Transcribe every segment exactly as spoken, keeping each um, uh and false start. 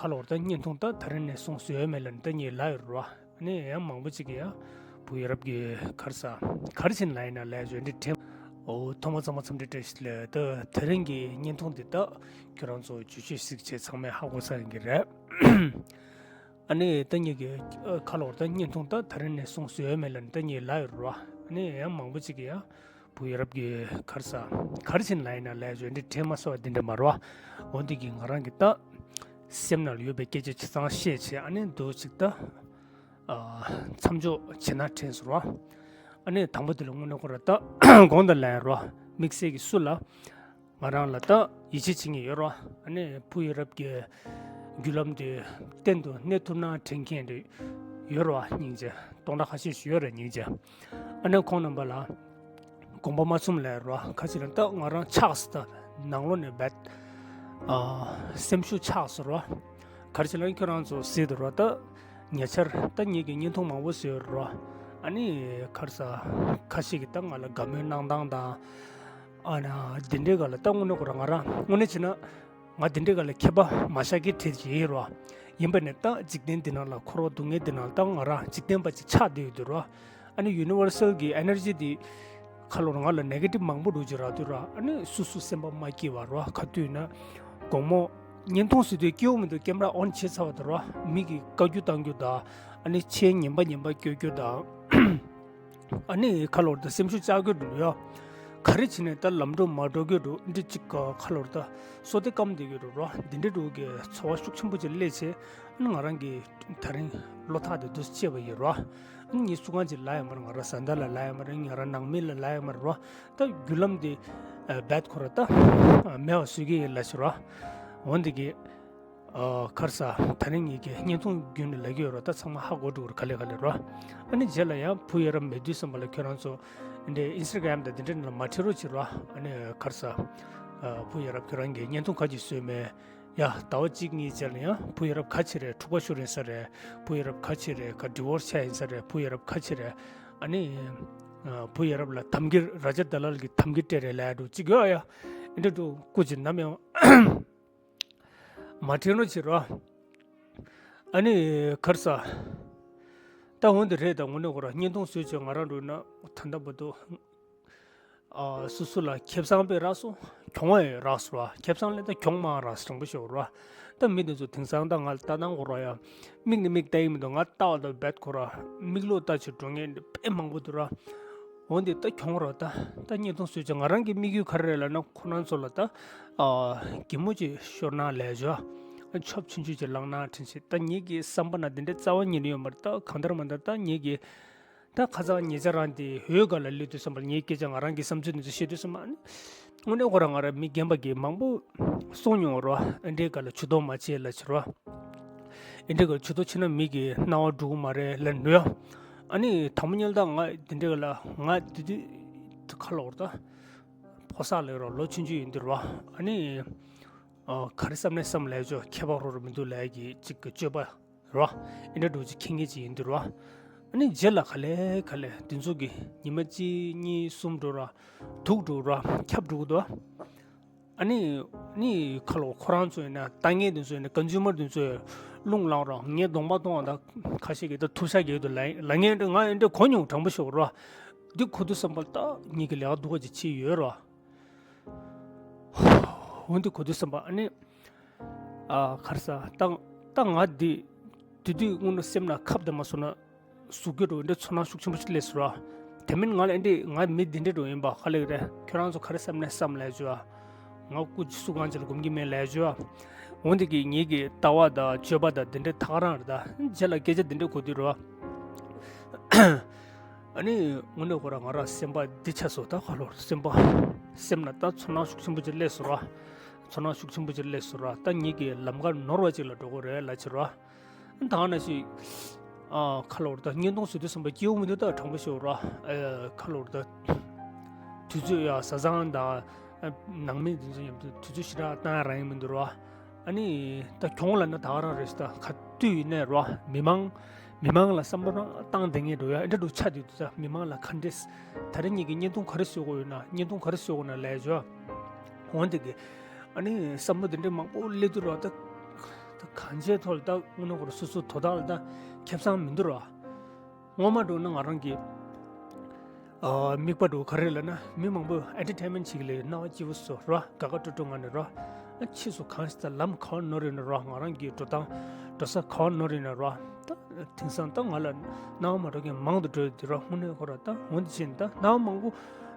ཁ་ལོར་ད་བརྙན་ཐུང་ད་ད་རིང་ནས་བཟུང་བཟོས་ཡོད་མེད་ལ་ད་ངས་ལབ་ཡོད་རེད་བ། ཨ་ནི་ཡང་མང་པོ་ཅིག་གིས་ཡང་བུ་ཡ་རབས་ཀྱི་ག་རེ་ཟ་ག་རེ་བྱས་ནས་ལབ་ཡིན་ན་ལབ་ཡ་ཅིག་འདི་དྲན། འོ་ཐོག་མ་ཚང་མ་འཚམས་འདྲི་བཀྲ་ཤིས་བདེ་ལེགས། ད་ད་རིང་གི་བརྙན་ཐུང་འདི་ད་ཁྱོད་རང་ཚོ་བརྗོད་བྱ་གཟིགས་བྱས་ཚང་མས་ཧ་གོ་ས་ཡིན་གྱི་རེད། ཨ་ནི་ད་ངེད་ཀྱི་ཁ་ལོར་ད་བརྙན་ཐུང་ད་ད་རིང་ནས་བཟུང་བཟོས་ཡོད་མེད་ལ་ད་ངས་ལབ་ཡོད་རེད་བ། ཨ་ནི་ཡང་མང་པོ་ཅིག་གིས་ཡང་བུ་ཡ་རབས་ཀྱི་ག་རེ་ཟ་ག་རེ་བྱས་ནས་ལབ་ཡིན་ན་ལབ་ཡ་ཅིག་འདི་དྲན་མ་སོང་བ་འདི་འདྲ་མ་རེད་བ། འོ་འདི་གིས་ང་རང་གི་ད་སེམས་ནང་ལ་ཡོད་པའི་སྐད་ཆ་ཆ་ཚང་བཤད་བྱས། ཨ་ནི་འདུག་ཅིག་ད་མཚམས་འཇོག་བྱེད་ན་དྲན་སོང་ར། ཨ་ནི་དང་པོ་དེ་ལ་དངོས་གནས་ཁོ་ར་ད་དགོངས་དག་ལན་ར་དམིགས་བསལ་གྱི་སུ་ལ་ང་རང་ལ་ད་ཡིད་ཆེས་བྱེད་མཁན་ཡོད་ར། ཨ་ནི་བུ་ཡ་རབས་ཀྱི་བརྒྱུད་ལམ་དེ་གཏན་དུ་གནས་ཐུབ་ན་དྲན་མཁན་དེ་ཡོད་ར། སྙིང་རྗེ་སྟོང་ཕྲག་ཁ་ཤས་ཤིག་ཡོད་ར། སྙིང་རྗེ། ཨ་ནི་ཁོང་རྣམ་པ་ལ་དགོངས་པ་མ་ཚོམས་ལས་རོ། ཁ་ཅིག་ལ་ད་ང་རང་ཆགས་སུ་ད་ནང་ལོགས་ནས་བད་ཨ་སེམས་ཤུགས་ཆགས་སུ་རོ། ག་རེ་བྱས་ལ་ཁྱོད་རང་ཚོ་གཟིགས་དུ་རོ། ད་ཉེ་ཆར་ད་ངེད་ཀྱི་བརྙན་ཐུང་མང་པོ་བཟོས་རོ། ཨ་ནི་ག་རེ་ཟ་ཁ་ཤས་ཀྱིས་ད་ང་ལ་དགའ་མོས་གནང་སྟངས་དང་། ཨ་ན་འདི་འདྲའི་ག་ལ་ད་དངོས་གནས་ཁོ་རང་ང་རང་དངོས་གནས་བྱས་ན། ང་འདི་འདྲའི་ག་ལ་མཁས་པ་མ་ཤག་གི་གྲས་ཅིག་ཡིན་རོ། ཡིན་པ་ནས་ད་འཇིག་རྟེན་འདི་ནང་ལ་འཁོར་བ་སྡུག་བསྔལ་འདི་ནང་ལ་ད་ང་རང་འཇིག་རྟེན་པ་ཅིག་ཆགས་བསྡད་ཡོད་དུས་རོ། ཨ་ནི་ཡུ་ནི་ཝར་སལ་གྱི་ཨེ་ནར་ཇི་འདི་ཁ་ལོར་ང་ལ་ནེ་གེ་ཊིབ་མང་པོ་འགྲོ་གི་ར་དུས་ར། ཨ་ནི་སུ་སུ་སེམས་པ་མ་སྐྱིད་པ་རོ། ག་དུས་ན་དགོང་མོ་བརྙན་ཐུང་བཟོས་དུས་སྐྱིད་པོ་མི་འདུག་ཀེམ་ར་ཨོན་བྱས་ཚར་བ་དུས་རོ། མི་གིས་བཀའ་བཀྱོན་བཏང་རྒྱུ་དང་། ཨ་ནི་མཆན་ངན་པ་ངན་པ་བཀོད་རྒྱུ་དང་། ཨ་ནི་ཁ་ལོར་ད་སེམས་ཤུགས་བཅག་རྒྱུ་འདུག་ཡ། ག་རེ་བྱས་ནས་ད་ལམ་འགྲོ་མ་འགྲོ་རྒྱུ་འདུག་འདི་གཅིག་ཁ་ལོར་ད་སོ་ཏེ་སྐམ་བསྡད་རྒྱུ་འདུག་རོ། འདི་འདྲའི་འདུག་གི་ཚོར་བ་ཤུགས་ཆེན་པོ་ཅིག་སླེབས་བྱས། ཨ་ནི་ང་རང་གི་ད་རིང་བློ་ཐག་དེ་འདུག་སེ་བཅད་པ་ཡིན་རོ། ཨ་ནི་ངས་སུ་གང་ཅིག་ལབ་ཡོད་མ་རེད། ང་རང་བཟའ་ཟླ་ལ་ལབ་ཡོད་མ་རེད། ང་རང་ནང་མི་ལ་ལབ་ཡོད་མ་རེད་རོ། ད་བརྒྱུད་ལམ་འདི་བད་ཁོ་ར་ད་མེད་པ་བཟོ་གི་ཡིན་ལབ་བྱས་རོ། འོ་འདི་གི་ཨ་ག་རེ་ཟ་ད་རིང་ངེད་ཀྱི་བརྙན་ཐུང་བརྒྱུད་ནས་ལབ་ཀྱི་ཡོད་ར། ད་ཚང་མ་ཧ་གོ་འགྲོ་གི་རེད། ག་ལེ་ག་ལེ་རོ། ཨ་ནི་རྗེས་ལ་ཡང་བུ་ཡ་རབས་མེད་དུས་ཙམ་པ་ལ་ཁྱོད་རང་ཚོ་འདི་ཨིན་སི་ཊ་གྷ་རམ་དང་འདི་འདྲ་ནང་ལ་མ་ཁྲིད་རོགས་བྱེད་རོ། ཨ་ནི་ག་རེ་ཟ་ཨ་བུ་ཡ་རབས་ཁྱོད་རང་གིས་བརྙན་ཐུང་ག་ཅིག་བཟོས་མེད། ཡ་ཟླ་བ་གཅིག་གཉིས་རྗེས་ལ་ཡང་བུ་ཡ་རབས་ག་ཅི་རེད། འཁྲུག་པ་ཤོར་ཡིན་ས་རེད། བུ་ཡ་རབས་ག་ཅི་རེད། ག་ཌི་ཝོར་སི་བྱས་ཡིན་ས་རེད། བུ་ཡ་རབས་ག་ཅི་རེད། ཨ་ནི་ཨ་བུ་ཡ་རབས་ལ་དམ་གྱི་ར་ཇ་དཱ་ལལ་གྱི་དམ་གྱི་སྤྲད་རེད་ལབ་འགྲོ་གཅིག་ཡོད་ཡ། འདི་འདྲ་འགྲོ་སྐུ་མཁྱེན་ནམ་ཡང་མ་དྲན་རོགས་བྱེད་རོགས། ཨ་ནི་ག་རེ་ཟ། ད་འོན་ཏེ་རེད། ད་དངོས་གནས་ཁོ་ར་བརྙན་ཐུང་བཟོས་བྱས་ང་རང་འགྲོ་ན་ད་ལྟ་བར་དུ་ཨ་སུ་སུ་ལ་ཁེ་བཟང་དཔེ་རག་སོང་། གྱོང་བ་ཡང་རག་སོང་ར། ཁེ་བཟང་ལས་ད་གྱོང་མང་རག་སོང་དྲང་པོ་ཤོད་ར། ད་མི་དེ་ཚོ་དེང་སང་ད་ང་ལ་ལྟ་སྟངས་ཁོ་ར་ཡ། མིག་ནས་མིག་ལྟ་ཡི་མི་འདུག་ང་ལྟ་བ་ད་བད་ཁོ་ར་མིག་ལོག་ལྟ་བྱས་འགྲོ་མཁན་དཔེ་མང་པོ་འདུག་ར། འོན་ཏེ་ད་གྱོང་ར། ད་ད་བརྙན་ཐུང་བཟོས་བྱས་ང་རང་གི་དམིགས་ཡུལ་ག་རེ་རེད་ལབ་ན། ཁོ་རང་ཚོ་ལ་ད་ཨ་གད་མོ་ཅིག་ཤོར་ན་ལབ་བྱས། ཨ་ཆོབ་ཆུང་ཆུང་ཅིག་ལངས་ན་དྲན་བྱས། ད་ངེད་ཀྱི་བསམ་པ་ན་འདི་འདྲའི་རྩ་བ་ཉིད་ནས་ཡོད་མ་རེད། ད་གང་ལྟར་མ་ལྟར་ད་ངེད་ཀྱི་ད་ཁ་སང་ཉེ་ཆར་རང་དེ་འོས་སྒང་ལ་སླེབས་དུས་ཙམ་པ་ལ་ངའི་སྐད་ཆ་ང་རང་གི་བསམ་ཚུལ་འདི་ཚོ་བཤད་དུས་ཙམ་པ། ཨ་ནི་དངོས་གནས་ཁོ་རང་ང་རང་མི་རྒན་པ་གིས་མང་པོ་གསུངས་མྱོང་རོ། ཨེ་འདྲའི་སྒང་ལ་ཇུས་གཏོགས་མ་བྱེད་ལབ་བྱས་རོ། ཨེ་འདྲའི་སྒང་ལ་ཇུས་གཏོགས་བྱས་ན་མི་གི་སྣང་བ་འགྲོ་གི་མ་རེད་ལབ་འདུག་ཡ། ཨ་ནི་དང་པོ་ཉིད་ད་ང་འདི་འདྲའི་སྒང་ལ་ང་དེ་དུས་ཁ་ལོར་ད་ཕོ་གསར་ལབ་རོ། ལོ་ཆུང་ཆུང་ཡིན་དུས་རོ། ཨ་ནི་ཨ་ག་རེ་བསམ་ནས་བསམ་ལབ་བྱས། ཁྱད་པར་རོ་རོ་མི་འདུག་ལབ་ཡ་གི་ཅིག་གི་སྤྱོད་པ། རོ། ཨེ་འདྲ་འགྲོ་ཅིག་ཁེངས་ངེས་ཅིག་ཡིན་དུས་རོ། ཨ་ནི་རྗེས་ལ་ག་ལེ་ག་ལེ་དེ་ཚོ་གི་ཉི་མ་གཅིག་གཉིས་གསུམ་འགྲོ་ར། དུག་འགྲོ་ར། ཁྱབ་འགྲོ་གི་འདུག་ཨ་ནི་ནི་ཁ་ལོ་ཁོ་རང་ཚོ་ཡིན་ན་ལྟ་མཁན་དེ་ཚོ་ཡིན་ན་ཀོན་སུ་མར་དེ་ཚོས་རླུང་ལངས་ར། ངས་གདོང་པ་མཐོང་བ་ད་ཁ་ཤས་ཀྱིས་ད་ཐུག་ཤག་གི་འདུག་ལབ་ལབ་མཁན་འདྲ་ང་ཨེ་འདྲ་གོ་མྱོང་དྲང་པོ་ཤོད་རོ། འདི་གོ་དུས་ཙམ་པ་ལ་ད་ངེད་ཀྱི་ལས་ཀ་སྡུག་པ་ཅིག་བྱས་ཡོད་རོ། འོ་འདི་གོ་དུས་ཙམ་པ་ཨ་ནི། ཨ་ག་རེ་ཟ། ད་ད་ང་འདི་དེ་དུས་སྔོན་ལ་སེམས་ལ་ཁབ་བསྡད་མ་སོང་ན་ཟུག་གི་འགྲོ། འདི་ཚོར་སྣང་ཤུགས་ཆེན་པོ་ཞིག་སླེབས་སོང་ར། དེ་མིན་ང་ལ་ཨེ་འདྲ་ང་མི་འདི་འདྲ་འགྲོ་ཡིན་པ་ག་ལེ་རེད། ཁྱོད་རང་ཚོ་ག་རེ་བསམ་ནས་བསམ་ལབ་བྱས། ང་སྐུ་སུ་གང་ཅིག་ལ་སྒོམ་གྱི་མེད་ལབ་བྱས། འོ་འདི་གི་ངེད་ཀྱི་ལྟ་བ་དང་སྤྱོད་པ་དང་འདི་འདྲ་ད་ག་རང་རེད། ད་རྗེས་ལ་སྐད་ཆ་འདི་འདྲ་གོ་དུས་རོ། ཨ་ནི་དངོས་གནས་ཁོ་ར་ང་ར་སེམས་པ་འདི་ཆགས་སོང་། ད་ཁ་ལོ་སེམས་པ་སེམས་ན་ད་ཚོར་སྣང་ཤུགས་ཆེན་པོ་ཅིག་སླེབས་སོང་ར། ཚོར་སྣང་ཤུགས་ཆེན་པོ་ཅིག་སླེབས་སོང་ར། ད་ངེད་ཀྱི་ལམ་ཁ་ནོར་བ་ཅིག་ལ་འགྲོ་གི་རེད་ལབ་བྱས་ར། ད་ནང་བཞིན་ཨ་ཁ་ལོ་ར་ད་བརྙན་ཐུང་བཟོ་དུས་ཙམ་པ་སྐྱིད་པོ་མི་འདུག་ད་དྲང་པོ་ཤོད་ར། ཨ་ཁ་ལོ་ར་ད་དུས་ཚོད་ཡ་བཟའ་ཚང་དང་ནང་མི་འདི་ཚོ་མཉམ་དུ་དུས་ཚོད་ཞེ་དྲག་བཏང་ཡ་རག་གི་མི་འདུག་ར། ཨ་ནི་ད་གྱོང་ལབ་ན་ད་ག་རང་རེད་ཤག་ད་ག་དུས་ཡིན་ནའི་རོ། མི་མང་མི་མང་ལ་བསམ་བློ་རང་བཏང་བསྡད་མཁན་འགྲོ་ཡ་ཨེ་འདྲ་འགྲོ་ཆགས་བསྡད་འདུག་ད་མི་མང་ལ་ག་འདྲས་ད་རེས་ངེད་ཀྱི་བརྙན་ཐུང་ག་རེ་བཟོ་དགོས་ཡོད་ན། བརྙན་ཐུང་ག་རེ་བཟོ་དགོས་ན་ལབ་བྱས། འོ་འདི་གི་ཨ་ནི་བསམ་བློ་འདི་འདྲ་མང་པོ་སླེབས་དུས་རོ། ད་ གང་ཅིའི་ཐོག་ལ་ད་དངོས་གནས་ཁོ་རང་སོ་སོའི་དོ་བདག་ལ་ད་ཁེ་བཟང་མི་འདུག་ར། ངོ་མ་འདྲ་ན་ང་རང་གི་ཨ་དམིགས་པ་འདྲ་ག་རེ་ལབ་ན། མི་མང་པོ་ཨེན་ཊར་ཊེན་མེན་ཊི་བྱེད་ཀྱི་ལས་རྣ་བ་སྐྱིད་པོ་བཟོ་ར། དགའ་དགའ་སྤྲོ་སྤྲོ་ངང་ནས་ར། ཨ་ཕྱིས་སུ་གང་ཞིག་ད་ལམ་ག་བ་ནོར་ཡོད་ན་ར། ང་རང་གི་འགྲོ་སྟངས་འགྲོ་ས་ག་བ་ནོར་ཡོད་ན་ར། ད་དེང་སང་ད་ང་ལ་སྣང་བ་མ་འགྲོ་མཁན་མང་དུ་འགྲོ་ཡོད་དུས་ར། དངོས་གནས་ཁོ་ར་ད་འོན་ཏེ་ཕྱིན་ད་སྣང་བ་མང་པོ་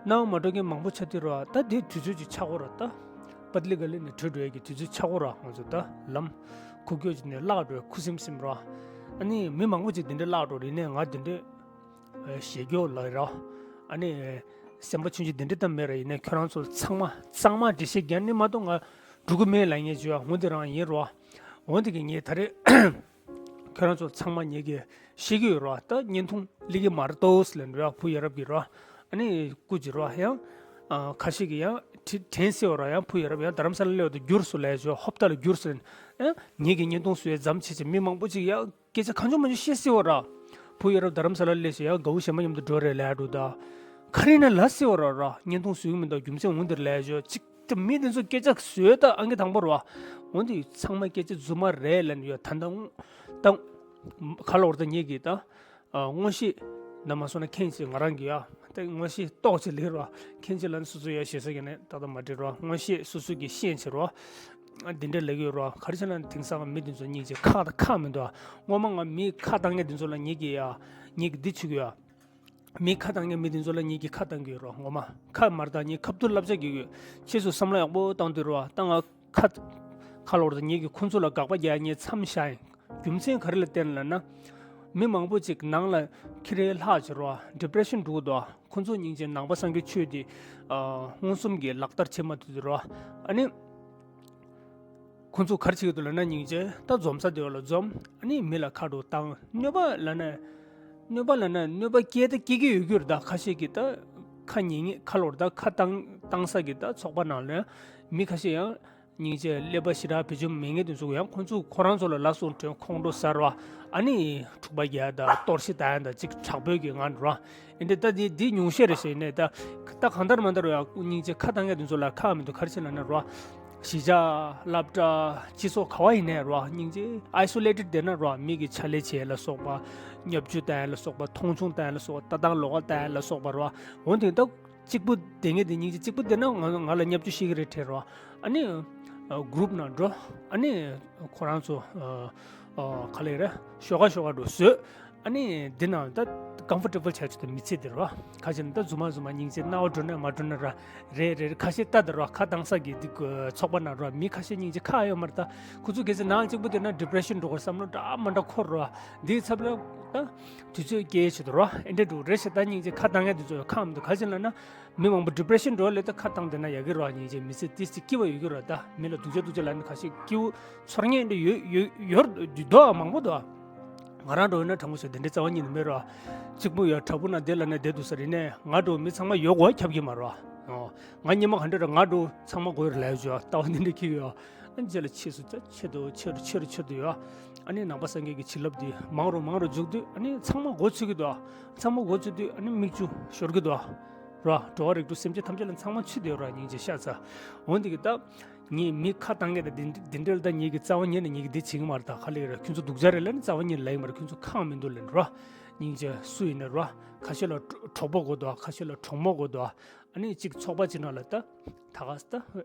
སྣང་བ་མ་འགྲོ་མཁན་མང་པོ་ཆགས་དུས་ར། ད་དེ་དུས་ཚོད་ཅིག་ཆགས་ཀྱི་ཡོད་ར། ད་པད་ལི་ག་ལི་ནས་བྲོས་འགྲོ་ཡས་ཀྱི་དུས་ཚོད་ཆགས་ཀྱི་ཡོད་ར། ང་ཚོ་ད་ལམ་ཁུག་ཀྱོག་ཅིག་ནས་བརླག་འགྲོ་ཡས་ཁུ་སིམ་སིམ་ར། ཨ་ནི་མི་མང་པོ་ཅིག་དེ་འདྲ་བརླག་འགྲོ་རེད། ནས་ང་དེ་འདྲ་ཨེ་ཞེད་སྐྱོ་ལ་ར། ཨ་ནི་སེམས་པ་ཆུང་ཆུང་དེ་འདྲ་ད་མེད་ར། ཡིན་ནའི་ཁྱོད་རང་ཚོ་ཚང་མ་གཙང་མ་འགྲེལ་བཤད་རྒྱག་ནི་མ་གཏོགས་ང་འགྲོ་གི་མེད་ལབ་མཁན་ཅིག་ཡོད། འོན་ཏེ་རང་ཡིན་ར། འོན་ཏེ་གི་ངས་ད་རེས་ཁྱོད་རང་ཚོ་ཚང་མ་ངེད་ཀྱི་ཤེས་ཀྱི་ཡོད་ར། ད་བརྙན་ཐུང་སླེབས་ཀྱི་མ་རེད་ཏོ་ཟེར་ལབ་ནས་ར། བུ་ཡ་རབས་ཀྱི་ར། ཨ་ནི་སྐུ་མཁྱེན་ར། ཡང་ཨ་ཁ་ཤས་ཀྱིས་ཡང་དྲི་དྲན་སྲིད་པ་ར། ཡང་བུ་ཡ་རབས་ཡང་རྡ་རམ་ས་ལ་སླེབས་པ་དང་འགྱུར་སོང་ལབ་ཡས་ཅིག་ཡོད། ཧོབ་ཏ་ལ་འགྱུར་སོང་ལབ་ནས། ཨ་ངེད་ཀྱི་བརྙན་ཐུང་བཟོ་ཡས་མཚམས་ཆད་ཅིག་མི་མང་པོ་ཅིག་ཡང་སྐད་ཆ་གང་བྱུང་མང་བྱུང་བཤད་སྲིད་པ་ར། བུ་ཡ་རབས་རྡ་རམ་ས་ལ་སླེབས་ཤག་ཡང་དགའ་བོ་གཞན་པ་མཉམ་དུ་འགྲོ་རེད་ལབ་འདུག་ད་ག་རེ་ན་ལབ་སྲིད་པ་ར། ར་བརྙན་ཐུང་བཟོ་གི་མི་འདུག་རྒྱུ་མཚན་འོན་ཏེ་ལབ་ཡས་ཅིག་ཡོད། ད་མི་དེ་ཚོ་སྐད་ཆ་བཟོས་ད་ཨང་ཀི་དང་པོ་ར། འོན་ཏེ་ཚང་མ་སྐད་ཆ་རྫུན་མ་རེད་ལབ་ནས་ཡོད། ད་ད་ད་ག་ལབ་དགོས་རེད། ད་ངེད་ཀྱིས་ད་ཨ་མངོན་ཤེས་ན་མ་སོང་ན་མཁྱེན་ཅིག་ང་རང་གིས་ཡ་ད་མངོན་ཤེས་རྟོགས་ཅིག་ལེགས་ར། མཁྱེན་ཅིག་ལབ་ན་སོ་སོ་ཡ་ཞེ་ས་གི་ནས་ཏག་ཏག་མ་འགྲིག་ར། མངོན་ཤེས་སོ་སོ་གིས་ཤེས་ཅིག་ར། ཨ་འདི་འདྲ་ལབ་ཀྱི་ཡོད་ར། ག་རེ་བྱས་ན་དེང་སང་མི་དེ་ཚོ་སྙིང་རྗེ་ཁག་དང་ཁག་མི་འདུག་ཨ་ངོ་མ་ང་མི་ཁ་བཏང་མཁན་དེ་ཚོ་ལ་ངེད་ཀྱིས་ཡ་ངེད་ཀྱིས་འདི་བྱེད་ཀྱི་ཡོད། མི་ཁ་བཏང་མཁན་མི་དེ་ཚོ་ལ་ངེད་ཀྱིས་ཁ་བཏང་གི་ཡོད་ར། ངོ་མ་ཁ་མར་བཏང་། ངས་ཁ་ཐུག་བསླབ་བྱ་རྒྱག་གི་ཡོད། ཕྱིས་སུ་བསམ་བློ་ཡག་པོ་བཏང་དུས་ར། ད་ང་ཁ་ཁ་ལོར་དང་ངེད་ཀྱིས་ཁོང་ཚོ་ལ་དགག་པ་རྒྱག་ངས་མཚམས་བཞག་ཡིན། རྒྱུ་མཚན་ག་རེ་ལ་བརྟེན་ལབ་ན། མི་མང་པོ་ཅིག་ནང་ལ་ཁྱི་རེ་ལྷག་ཅིག་ར། ཌི་པི་རེ་ཤན་འགྲོ་གི་འདུག་ཁོང་ཚོ་སྙིང་རྗེ་ནང་པ་སངས་རྒྱས་ཆོས་འདི་ཨ་མངོན་སུམ་གྱིས་ལག་བསྟར་བྱེད་མ་ཐུབ་དུས་ར། ཨ་ནི། ཁོང་ཚོ་ག་རེ་བྱེད་ཀྱི་འདུག་ལབ་ན། སྙིང་རྗེ་ད་འཛོམས་ས་དེ་བ་ལ་འཛོམས། ཨ་ནི་མི་ལ་ཁ་འགྲོ་བཏང་། གནོད་པ་ལབ་ན། གནོད་པ་ལབ་ན་གནོད་པ་སྐྱེལ་ད་སྐྱེལ་གྱི་ཡོད་རྒྱུ་རེད། ད་ཁ་ཤས་ཀྱིས་ད་ཁ་ཉན་མཁན་ཁ་ལོར་ད་ཁ་བཏང་བཏང་ས་གི་ད་ཚོགས་པ་ནང་ལ་མི་ཁ་ཤས་ཡང་སྙིང་རྗེ་ཀླད་པ་ཞེ་དྲག་བེད་སྤྱོད་མེད་མཁན་དེ་ཚོ་ཡང་ཁོང་ཚོ་ཁོ་རང་ཚོ་ལ་ལབ་སོང་དྲན། ཁོང་ཁྲོ་ཟ་ར། ཨ་ནི་འཁྲུག་པ་རྒྱག་ད་གཏོར་བཤིག་བཏང་ཡ་ད་ཅིག་དྲག་པོའི་གི་ངང་ར། ཨེ་འདྲ་ད་འདི་འདི་ཉུང་ཤས་རེད་ཟེར་ནས། ད་ད་གང་ལྟར་མ་ལྟར་ཡང་སྙིང་རྗེ་ཁ་བཏང་མཁན་དེ་ཚོ་ལ་ཁག་མི་འདུག་ག་རེ་བྱས་ལབ་ན་ར། གཞིས་ཆགས་སློབ་གྲྭ་སྤྱི་ཚོགས་ག་བ་ཡིན་ནའི་ར། སྙིང་རྗེ་ཨའི་སོ་ལེ་ཊེཌ་བསྡད་ན་ར། མི་གིས་ཕྱག་ལས་བྱེད་ལ་སོགས་པ། བརྙས་བཅོས་བཏང་ཡ་ལ་སོགས་པ། མཐོང་ཆུང་བཏང་ཡ་ལ་སོགས་པ། ལྟ་སྟངས་ལོགས་ཀ་བཏང་ཡ་ལ་སོགས་པ་ར། འོན་ཏེ་ད་གཅིག་པུ་བསྡད་མཁན་དེ། སྙིང་རྗེ་གཅིག་པུ་བསྡད་ན་ང་ང་ལ་བརྙས་བཅོས་བྱེད་ཀྱི་རེད་དྲན་ར། ཨ་ནི་ཨ་གུ་རུབ་ནང་འགྲོ། ཨ་ནི་ཁོ་རང་ཚོ་ཨ་ཨ་ག་རེ་རེད། ཤོག་ཁ་ཤོག་ཁ་འགྲོ་བཟོས། ཨ་ནི་འདི་ནང་ད་ཀམ་ཕོར་ཊེ་བལ་བྱས་ཆོག་ད་མི་ཚེ་འདི་ར། ཁ་ཤས་ནི་ད་རྫུན་མ་རྫུན་མ་སྙིང་རྗེ་རྣ་བ་འགྲོ་ན་མ་འགྲོ་ན་ར། རེད་རེད། ཁ་ཤས་ལྟ་ད་ར། ཁ་བཏང་ས་གི་འདི་ཚོགས་པ་ནང་ར་མི་ཁ་ཤས་སྙིང་རྗེ་ཁག་ཡོད་མ་རེད། ད་ཁོ་ཚོ་གལ་སྲིད་ནང་གཅིག་པུ་བསྡད་ན་ཌི་པི་རེ་ཤན་འགྲོ་གི་རེད། བསམ་བློ་འདྲ་མ་འདྲ་འཁོར་ར། འདིའི་ཚབ་ལ་ད་དུས་ཚོད་སྐྱེལ་ཆེད་དུ་ར། ཨེ་འདྲ་འགྲོ་རེད་ཤག་ད་སྙིང་རྗེ་ཁ་བཏང་མཁན་དེ་ཚོ་ཡང་ཁག་མི་འདུག་ག་རེ་བྱས་ལབ་ན། མི་མང་པོ་ཌི་པི་རེ་ཤན་འགྲོ་ལས་ད་ཁ་བཏང་བསྡད་ན་ཡག་གི་ར། སྙིང་རྗེ་མི་ཚེ་ཏིས་ཏི་སྐྱིད་པ་ཡོད་ཀྱི་ར། ད་མི་ལ་སྡུག་ཅག་སྡུག་ཅག་ལབ་ནས་ཁ་ཤས་སྐྱིད་པོ་ཚོར་མཁན་འདྲ་ཡོད་ཡོད་ཡོད་འདུག་མང་པོ་འདུག་ང་རང་འགྲོ་ཡིན་ན་དྲང་པོ་བཤད་དེ་འདྲའི་རྩ་བ་ཉིད་ནས་མེད་ར། གཅིག་པུ་ཡ་བྲག་ཕུག་ན་བསྡད་ལབ་ནས་བསྡད་འདུག་ས་རེད། ནས་ང་འགྲོ་མི་ཚང་མ་ཡོད་དགོས་ཁྱབ་ཀྱི་མ་ར། ཨོ། ང་སྔོན་མ་ག་འདྲ་ར། ང་འགྲོ་ཚང་མ་དགོས་ར་ལབ་ཡོད་ཅོ། ལྟ་བ་འདི་འདྲ་ཁྱེར་ཡོད། ཨ་རྗེས་ལ་ཆེས་སུ་ཆེ་ཆེ་དུ་ཆེ་རུ་ཆེ་རུ་ཆེ་དུ་ཡོད། ཨ་ནི་ནང་པ་སངས་རྒྱས་ཀྱི་བྱིན་རླབས་འདི་མང་རུ་མང་རུ་འཇུག་དུས། ཨ་ནི་ཚང་མ་མགོ་ཚོས་ཀྱི་འདུག་ཚང་མ་མགོ་ཚོས་དུས། ཨ་ནི་མིག་ཆུ་ཤོར་གྱི་འདུག་ར། འགྲོ་བ་རིགས་དྲུག་སེམས་ཅན་ཐམས་ཅད་ལ་ཚང་མ་ཚུད་དེ་ར། སྙིང་རྗེ་ཤ་ཚ། འོན་ཏེ་གི་ད་ངས་མི་ཁ་བཏང་མཁན་དང་འདི་འདི་འདྲ་ལ་ད་ངེད་ཀྱི་རྩ་བ་ཉིད་ནས་ངེད་ཀྱི་འདི་བྱེད་ཀྱི་མ་རེད། ད་ག་ལེ་ར། ཁྱོད་ཚོ་སྡུག་ཅག་རེད་ལབ་ནས་རྩ་བ་ཉིད་ནས་ལབ་ཀྱི་མ་རེད། ཁྱོད་ཚོ་ཁག་མི་འདུག་ལབ་ནས་ར། སྙིང་རྗེ་སུ་ཡིན་ན་ར། ཁ་ཤས་ལ་གྲོགས་པོ་དགོས་འདུག་ཁ་ཤས་ལ་གྲོགས་མོ་དགོས་འདུག་ཨ་ནི་གཅིག་ཚོགས་པ་གཅིག་ནང་ལ་ད་ད་ག་ད་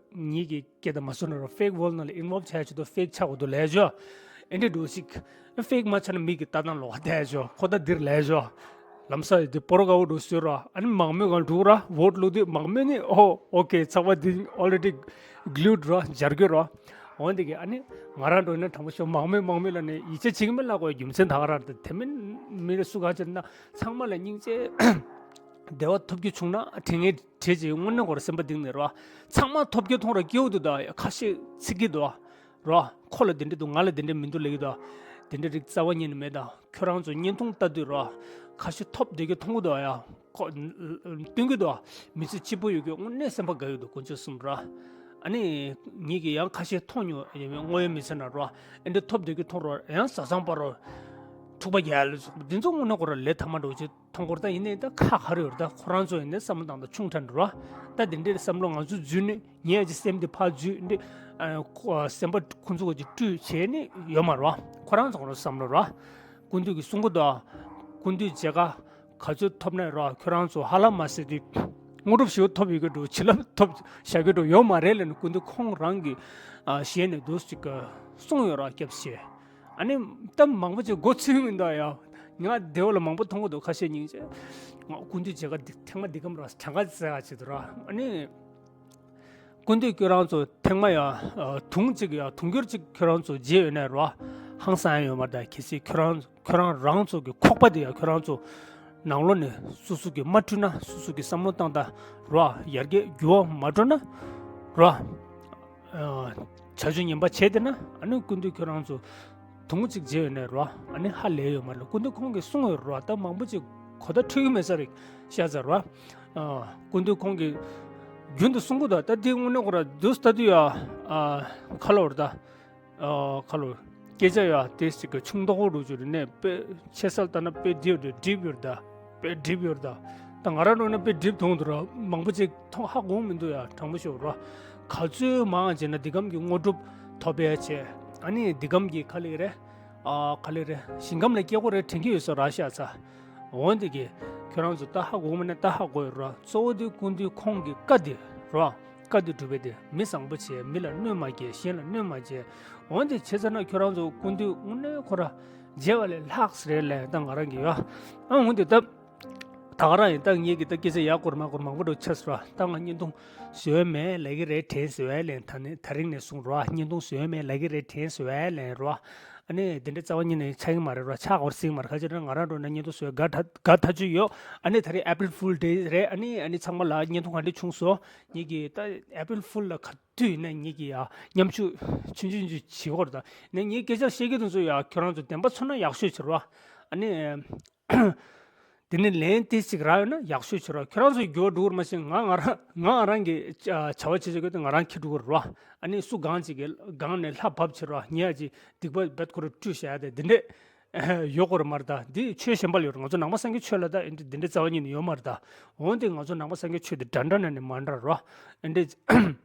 ངེད་ཀྱི་སྐད་དང་མ་སོང་ན་ར། ཕེག་ཝོལ་ནང་ལ་ཨིན་ཝོལབ་བྱས་ཆེད་དུ་ཕེག་ཆགས་དགོས་འདུག་ལབ་ཡ་ཅོ། ཨེ་འདྲ་འགྲོ་ཞིག་ཕེག་མ་ཆགས་ན་མི་གི་ལྟ་སྟངས་ལོགས་ཀ་བསྡད་ཡ་ཅོ། ཁོ་ད་འདིར་ལབ་ཡ་ཅོ། ལམ་སང་ཡོད་དུས་སྤོ་རོ་དགའ་བོ་འདྲ་བཟོས་ར། ཨ་ནི་མང་མོས་སྒང་འགྲོ་ར། ཝོཊ་བླུགས་དུས་མང་མོས་ནི་ཨོ་ཨོ་ཀེ། ཚོགས་པ་འདི་ཨོ་རེ་ཌི་གླུད་ར། སྦྱར་དགོས་ར། འོན་ཏེ་གི་ཨ་ནི་ང་རང་འགྲོ་ན་དྲང་པོ་ཤོད། མང་མོས་མང་མོས་ལབ་ནས་ཡིད་ཆེས་བྱེད་ཀྱི་མེད་ལབ་དགོས་རྒྱུ་མཚན་ད་ག་རང་རེད། དེ་མིན་མི་རེ་སུ་ག་ཅིག་ན་ཚང་མ་ལ་སྙིང་རྗེ། བདེ་བ་ཐོབ་རྒྱུ་བྱུང་ན་དྲན་ངེས་བྲེལ་ཅིག་དངོས་གནས་ཁོ་ར་སེམས་པ་གཏིང་ནས་ར། ཚང་མ་ཐོབ་རྒྱུ་མཐོང་ར་སྐྱིད་པོ་འདུག་ད་ཁ་ཤས་ཚིག་གི་འདུག་ར། ཁོ་ལ་འདི་འདྲ་འདུག་ང་ལ་འདི་འདྲ་མི་འདུག་ལབ་ཀྱི་འདུག་དེ་འདྲ་རིགས་རྩ་བ་ཉིད་ནས་མེད། ད་ཁྱོད་རང་ཚོ་བརྙན་ཐུང་ལྟ་དུས་ར། ཁ་ཤས་ཐོབ་བསྡད་རྒྱུ་མཐོང་གི་འདུག་ཡ། ཁོ་སྟོན་གྱི་འདུག་མི་ཚེ་སྐྱིད་པོ་ཡོད་རྒྱུ་དངོས་གནས་སེམས་པ་དགའ་གི་འདུག་དཀོན་མཆོག་གསུམ་ར། ཨ་ནི་ངེད་ཀྱིས་ཡང་ཁ་ཤས་མཐོང་མྱོང་ཡོད་མེད་དངོས་ཡོད་མི་ཚེ་ན་ར། ཨེ་འདྲ་ཐོབ་བསྡད་རྒྱུ་མཐོང་ར། ཡང་བཟའ་ཚང་པ་ར། འཁྲུག་པ་རྒྱག་ལ་སོགས་པ་འདི་ཚོ་དངོས་གནས་ཁོ་ར་ལས་ཐ་མ་འགྲོ་ཅིག་མཐོང་སྐོར་ད་ཡིན་ནའི་ད་ཁག་ཁག་རེད་ད། ཁོ་རང་ཚོ་ཡིན་ནའི་བསམ་བློ་བཏང་ད་ཆུང་དྲགས་འགྲོ་ར། ད་འདི་འདྲའི་བསམ་བློ་ང་ཚོ་འཛུལ་ནས་ངས་ཨ་ཅེ་སེམས་འདི་ཕར་འཛུལ་འདི་ ཨ་ཁོ་སེམས་པ་ཁོ་ཚོ་གི་སྤྲོས་བྱས་ནས་ཡོད་མ་རེད་བ། ཁོ་རང་ཚོ་གི་བསམ་བློ་རེད་བ། སྐུ་མདུན་གྱིས་གསུང་གི་འདུག་སྐུ་མདུན་མཇལ་ཁ་ག་ཚོད་ཐོབ་ན་རེད་བ། ཁྱོད་རང་ཚོ་ཧ་ལམ་མ་ཟེར་དུས་དངོས་གྲུབ་ཞེ་པོ་ཐོབ་ཡོད་ཀྱི་འགྲོ། བྱིན་རླབས་ཐོབ་བཞག་གི་འགྲོ་ཡོད་མ་རེད་ལབ་ནས་སྐུ་མདུན་ཁོང་རང་གིས་ཨ་ཞལ་ནས་འདུག་ཅིག་གསུངས་ཡོད་རེད་བ། སྐྱབས་རྗེ། ཨ་ནི་ད་མང་པོ་ཅིག་མགོ་ཚོས་མི་འདུག་ཡ། ང་དེ་བ་ལ་མང་པོ་མཐོང་གི་འདུག་ཁ་ཤས་ཉིན་ཅིག་ང་སྐུ་མདུན་མཇལ་ཁ་འདི་ཐེངས་མ་འདི་གམ་ར་གྲངས་ཀ་ཟེར་ཡ་ཅིག་འདུག་ར། ཨ་ནི་སྐུ་མདུན་ཁྱོད་རང་ཚོ་ཐེངས་མ་ཡ་ཨ་དུང་གཅིག་ཡ་དུང་འགྱུར་གཅིག་ཁྱོད་རང་ཚོ་མཇལ་ཡོད་ན་ར་ཧང་སང་ཡ་ཡོད་མ་རེད། ད་གལ་སྲིད་ཁྱོད་རང་ཁྱོད་རང་རང་ཚོ་གི་ཁོག་པ་དེ་ཡ་ཁྱོད་རང་ཚོ་ནང་ལོགས་ནས་སོ་སོ་གི་མ་བཀྲུས་ན། སོ་སོ་གི་བསམ་བློ་བཏང་ད་ར་ཡར་རྒྱས་འགྱུར་བ་མ་འགྲོ་ན་ར། ཨ་བྱ་སྤྱོད་ངན་པ་བྱས་བསྡད་ན་ཨ་ནི་སྐུ་མདུན་ཁྱོད་རང་ཚོ་དུང་གཅིག་མཇལ་ཡོད་ན་ར་ཨ་ནི་ཧ་ལས་ཡོད་མ་རེད། སྐུ་མདུན་ཁོང་གིས་གསུངས་ཡོད་ར། ད་མང་པོ་ཅིག་གོ་བརྡ་འཕྲོད་ཀྱི་མེད་ས་རེད་ཤ་ཚ་ར། ཨ་སྐུ་མདུན་ཁོང་གིས་རྒྱུན་དུ་གསུང་གི་འདུག་ད་དེ་དངོས་གནས་ཁོ་ར་དུས་ལྟ་དུས་ཡ་ཨ་ཁ་ལོ་ར་ད། ཨ་ཁ་ལོ། སྐད་ཆ་ཡ་དེ་ཞིག་གི་ཆུང་མདོག་པོ་རུ་གྱུར་ནས་དཔེ་ཆེ་སར་ལྟ་ན་དཔེ་འགྲིབ་འགྲིབ་ཡོད་ད། དཔེ་འགྲིབ་ཡོད་ད། ད་ང་རང་འགྲོ་ན་དཔེ་འགྲིབ་མཐོང་འདུག་ར། མང་པོ་ཅིག་མཐོང་ཧ་གོ་མི་འདུག་ཡ། དྲང་པོ་ཤོད་ར། ག་ཚོད་མང་བྱས་ན་འདི་གམ་གྱི་དངོས་གྲུབ་ཐོབ་པའི་ཆེད། ཨ་ནི་འདི་གམ་གྱི་ག་ལེ་རེད། ཨ་ག་ལེ་རེད། ཞིང་ཁམས་ལ་སྐྱེ་དགོས་རེད་དྲན་གྱི་ཡོད་ས་ར་ཤ་ཚ། འོན་ཏེ་གི་ཁྱོད་རང་ཚོ་ད་ཧ་གོ་མ་ནས་ད་ཧ་གོ་ཡོད་ར། གཙོ་བོ་དེ་སྐུ་མདུན་ཁོང་གི་བཀའ་དེ་ར། བཀའ་དེ་སྒྲུབ་པའི་དེ་མི་བཟང་པོ་བྱས། མི་ལ་གནོད་མ་སྐྱེལ། གཞན་ལ་གནོད་མ་བྱེད། འོན་ཏེ་བྱས་ཙང་ན་ཁྱོད་རང་ཚོ་སྐུ་མདུན་དངོས་གནས་ཁོ་ར་མཇལ་བ་ལས་ལྷག་ཟེར་ལས་ད་ང་རང་གི་ཡ། ཨ་འོན་ཏེ་ད་ད་ག་རང་ཡིན། ད་ངེད་ཀྱི་ད་སྐད་ཆ་ཡག་སྐོར་མ་སྐོར་མང་པོ་འགྲོ་ཆགས་སོང་ར། ད་ང་བརྙན་ཐུང་བཟོས་མེད་ལབ་ཀྱི་རེད་དྲན་བཟོས་ལན། ད་ནི་ད་རིང་ནས་བཟུང་ར་བརྙན་ཐུང་བཟོས་མེད་ལབ་ཀྱི་རེད་དྲན་བཟོས་ལན་ར། ཨ་ནི་དེ་འདྲའི་རྩ་བ་ཉིད་ནས་ཆགས་ཀྱི་མ་རེད་ར། ཆགས་སྐོར་སྲིད་ཀྱི་མ་རེད། ཁ་ཅིག་ན་ང་རང་འགྲོ་ན་བརྙན་ཐུང་བཟོས་དགའ་ད་དགའ་ཐག་ཆོད་ཡོད། ཨ་ནི་ད་རེས་April Fool Day རེད། ཨ་ནི་ཨ་ནི་ཚང་མ་ལ་བརྙན་ཐུང་ག་འདྲ་བྱུང་སོང་། ངེད་ཀྱི་ད་April Fool ལ་ག་དུས་ཡིན་ན་ངེད་ཀྱི་ཡ་མཉམ་ཞུགས་ཆུང་ཆུང་ཆུང་བྱེད་དགོས་རེད། ད་ནས་ངས་སྐད་ཆ་བཤད་ཀྱི་དུས་ཚོད་ཡ་ཁྱོད་རང་ཚོ་བདེན་པ་མཚོན་ན་ཡག་ཤོས་བྱེད་རོགས། ཨ་ནི། དེ་ནས་ལན་ཏིས་ཅིག་རག་ཡོད་ན་ཡག་ཤོས་བྱེད་རོགས། ཁྱོད་རང་ཚོ་འགྱུར་བ་འགྲོ་གི་རེད་མ་གཞི་ང་ང་རང་ང་ང་རང་གི་བྱ་བ་བྱེད་བྱེད་དགོས་དེ་ང་རང་འཁྱེར་འགྲོ་གི་རེད་རོགས། ཨ་ནི་སུ་གང་ཅིག་གི་སྒང་ནས་ལྷ་བབས་བྱེད་རོགས། ཉེ་ཡ་ཅིག་སྡིག་པ་རྦད་ཁོ་རང་བཀྲུས་བཞག་ཡ་དེ་འདི་འདྲས་ཡོད་གོ་རེད་མ་རེད། ད་འདི་ཆོས་གཞན་པ་ལ་ཡོད་རེད། ང་ཚོ་ནང་པ་སངས་རྒྱས་ཆོས་ལ་ད་འདི་འདི་འདྲས་རྩ་བ་ཉིད་ནས་ཡོད་མ་རེད། ད་འོན་ཏེ་ང་ཚོ་ནང་པ་སངས་རྒྱས་ཆོས་དེ་འདྲ་འདྲ་ན་ནས་མ་འདྲ་རོགས། འདི་འདྲས།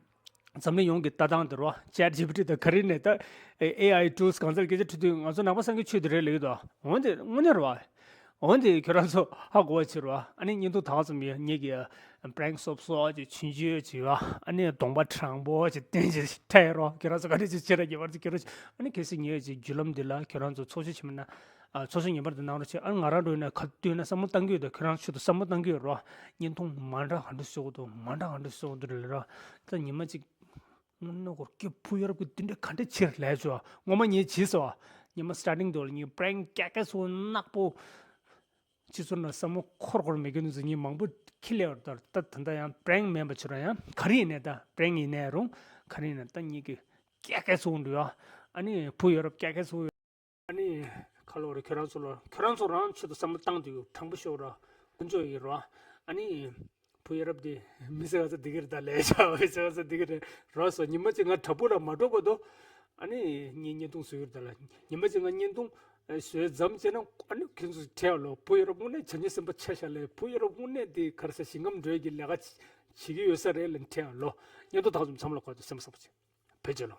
འཛམ་གླིང་ཡོངས་ཀྱི་ལྟ་སྟངས་དེ་རོ། ChatGPT དང་ག་རེ་ནས་ད་AI tools གང་ཚར་སྐད་ཆ་དྲི་དུས་ང་ཚོ་ནང་པ་སངས་རྒྱས་ཆོས་དེ་རེད་ལབ་ཀྱི་འདུག་འོན་ཏེ་དངོས་གནས་རོ། འོན་ཏེ་ཁྱོད་རང་ཚོ་ཧ་གོ་བ་བྱེད་རོ། ཨ་ནི་བརྙན་ཐུང་དག་ཙམ་ཡོད། ངེད་ཀྱི་prank སོབ་སོབ་ཅིག་ཆུང་ཆུང་ཅིག་ཡོད། ཨ་ནི་གདོང་པ་དྲང་པོ་ཅིག་བསྟན་ཅིག་ཐལ་རོ། ཁྱོད་རང་ཚོ་ག་རེ་ཅིག་བྱེད་ར་ཉེ་བར་ཅིག་ཁྱོད་རང་ཚོ། ཨ་ནི་གལ་སྲིད་ངེད་ཀྱི་བརྒྱུད་ལམ་འདི་ལ་ཁྱོད་རང་ཚོ་ཚོགས་ཞུགས་བྱེད་མིན་ན། ཨ་ཚོགས་ཞུགས་ངེས་པར་དུ་གནང་རོགས་བྱེད། ཨ་ང་རང་འགྲོ་ཡིན་ན་ག་དུས་ཡིན་ན་བསམ་བློ་བཏང་གི་ཡོད་དོ། ཁྱོད་རང་ཚོ་ཆེད་དུ་བསམ་བློ་བཏང་གི་ཡོད་རོ། བརྙན་ཐུང་མ་འདྲ་ག་འདྲ་བཟོ་དགོས་འདུག་མ་འདྲ་ག་འདྲ་བཟོ་དགོས་འདུག་ལབ་རོ། ད་ཉི་མ་གཅིག་དངོས་གནས་སྐོར་སྐྱེ་བུ་ཡ་རབས་ཀྱི་དེ་འདྲ་ག་འདྲ་ཆེར་ལས་བྱོས། ངོ་མ་ངས་བྱས་སོ། ཉི་མ་starting དུ་ལ་ངས་prank ཀྱག་ཀྱག་སོང་ནག་པོ། སྤྱི་ཚོགས་ནང་བསམ་བློ་འཁོར་འཁོར་མེད་མཁན་ཚོ་ངས་མང་པོ་ཁྱི་ལས་བར་དར། ད་ད་ལྟ་ཡང་prank མིན་པ་བྱོས་ར། ཡང་ག་རེ་ཡིན་ནའི་ད་prank ཡིན་ནའི་རུང་ག་རེ་ཡིན་ན་ད་ངེད་ཀྱི་ཀྱག་ཀྱག་སོང་འདུག་ཡ། ཨ་ནི་བུ་ཡ་རབས་ཀྱག་ཀྱག་སོང་། ཨ་ནི་ཁ་ལོ་རེ་ཁྱོད་རང་ཚོ་ལ་ཁྱོད་རང་ཚོ་རང་ཆེད་དུ་བསམ་བློ་བཏང་དུས་དྲང་པོ་ཤོད་ར། དཀོན་མཆོག་ཡིན་ར། ཨ་ནི་བུ་ཡ་རབས་དེ་མི་ཟེར་ག་ཚོད་འདི་གིར་ད་ལས་བྱ་བའི་ཟེར་ག་ཚོད་འདི་གིར་ར་སོ། ཉི་མ་གཅིག་ང་དྲ་འབུ་ལ་མ་འགྲོ་གོ་དོ། ཨ་ནི་ངས་བརྙན་ཐུང་བཟོས་ཡོད་ད་ལ། ཉི་མ་གཅིག་ང་བརྙན་ཐུང་བཟོས་མཚམས་བྱས་ན་ཨ་ནི་ཁྱོད་ཚོ་ཁྲལ་ལོ། བུ་ཡ་རབས་དངོས་གནས་བྱམས་སྙིང་སེམས་པ་ཆེ་ཤ་ལས། བུ་ཡ་རབས་དངོས་གནས་དེ་ག་རེ་ཟེར་ཞིང་ཁམས་འགྲོ་ཡ་གི་ལས་ཀ་བྱེད་ཀྱི་ཡོད་ས་རེད་ལ་ཁྲལ་ལོ། བརྙན་ཐུང་དག་ཙམ་མཚམས་ལ་བཀོད་དོ། སེམས་པ་བཟང་པོ་བྱེད། བེད་སྤྱོད་ལོ།